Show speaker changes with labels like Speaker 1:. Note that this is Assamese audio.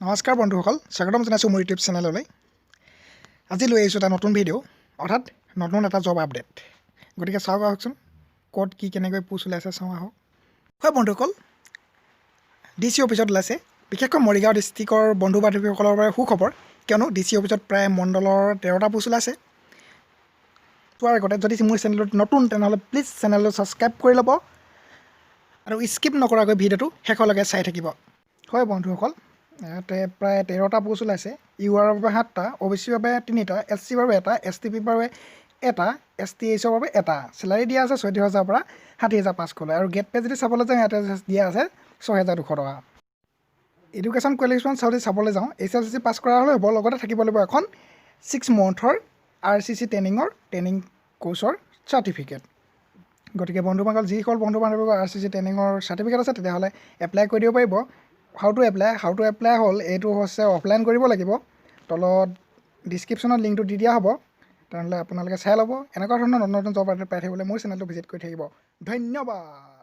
Speaker 1: নমস্কাৰ বন্ধুসকল, স্বাগতম জনাইছোঁ মোৰ ইউটিউব চেনেললৈ। আজি লৈ আহিছোঁ এটা নতুন ভিডিঅ', অৰ্থাৎ নতুন এটা জব আপডেট। গতিকে চাওক আহকচোন, ক'ত কি কেনেকৈ পোষ্ট ওলাইছে চাওঁ আহক। হয় বন্ধুসকল, ডি চি অফিচত ওলাইছে। বিশেষকৈ মৰিগাঁও ডিষ্ট্ৰিক্টৰ বন্ধু বান্ধৱীসকলৰ বাবে সুখবৰ, কিয়নো ডি চি অফিচত প্ৰায় মণ্ডলৰ 13টা পোষ্ট ওলাইছে। চোৱাৰ আগতে যদি মোৰ চেনেলটোত নতুন, তেনেহ'লে প্লিজ চেনেলটো ছাবস্ক্ৰাইব কৰি ল'ব আৰু স্কিপ নকৰাকৈ ভিডিঅ'টো শেষলৈকে চাই থাকিব। হয় বন্ধুসকল, ইয়াতে প্ৰায় 13টা পোষ্ট ওলাইছে। ইউ আৰৰ বাবে সাতটা, অ' বি চিৰ বাবে তিনিটা, এছ চিৰ বাবে এটা, এছ টি পিৰ বাবে এটা, এছ টি এইচৰ বাবে এটা। চেলাৰী দিয়া আছে 36 হাজাৰৰ পৰা 60,500লৈ আৰু গ্ৰেড পে যদি চাবলৈ যাওঁ, ইয়াতে দিয়া আছে 6200 টকা। এডুকেশ্যন কোৱালিফিকেশ্যন যদি চাবলৈ যাওঁ, এইচএছএলচি পাছ কৰা হ'লে হ'ব। লগতে থাকিব লাগিব এখন 6 মন্থৰ আৰচিচি ট্ৰেইনিঙৰ ট্ৰেইনিং কোৰ্চৰ চাৰ্টিফিকেট। গতিকে বন্ধু বান্ধৱ, যিসকল বন্ধু বান্ধৱীৰ আৰচিচি ট্ৰেইনিঙৰ চাৰ্টিফিকেট আছে, তেতিয়াহ'লে এপ্লাই কৰি দিব পাৰিব। How to apply? How to apply হ'ল, এইটো হৈছে অফলাইন কৰিব লাগিব। তলত ডিছক্ৰিপশ্যনত লিংকটো দি দিয়া হ'ব, তেনেহ'লে আপোনালোকে চাই ল'ব। এনেকুৱা ধৰণৰ নতুন নতুন জব আপডেট পাই থাকিবলৈ মোৰ চেনেলটো ভিজিট কৰি থাকিব। ধন্যবাদ।